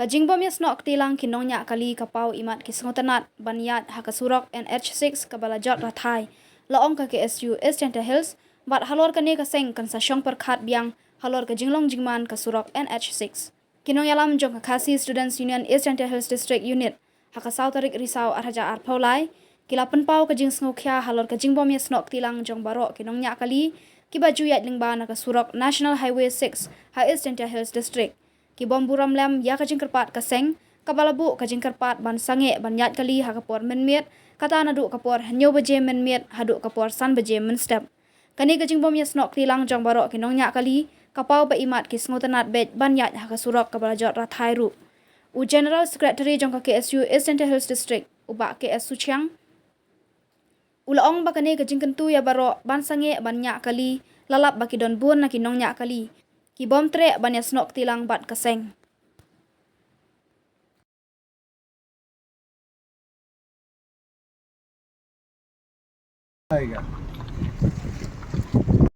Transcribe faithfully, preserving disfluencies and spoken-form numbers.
Ka jingbym ïasnoh kti lang ki nongñiah kali ka paw imat ki sngewtynnad ban ïaid ha ka surok N H six kaba la jot rathai, la ong ka K S U East Jaintia Hills, bad halor kane ka seng kan sa shong pyrkhat biang halor ka jinglong jingman ka surok N H six. Ki nongïalam jong ka Khasi Students Union East Jaintia Hills District Unit, ha ka saw tarik Risaw ar hajar arphew lai, ki la pynpaw ka jingsngewkhia halor ka jingbym ïasnoh kti lang jong baroh ki nongñiah kali kiba ju ïaid lyngba na ka surok National Highway six ha East Jaintia Hills District. Ki bym burom lem ïa ka jingkyrpad ka seng, kaba la buh ka jingkyrpad ban sangeh ban ïaid kali ha ka por mynmiet, kata naduh ka por hynñiew baje mynmiet haduh ka por san baje mynstep. Kane ka jingbym ïasnoh kti lang jong baroh ki nongñiah kali ka paw ba imat ki sngewtynnad beit ban ïaid ha ka surok kaba la jot rathai ruh. U General Secretary jong ka K S U East Jaintia Hills District, u Bah K S Suchiang, u la ong ba kane ka jingkyntu ïa baroh ban sangeh ban ñiah kali, la lap ba ki don bun na ki nongñiah kali ki bym treh ban ïasnoh kti lang bad ka seng. आएगा।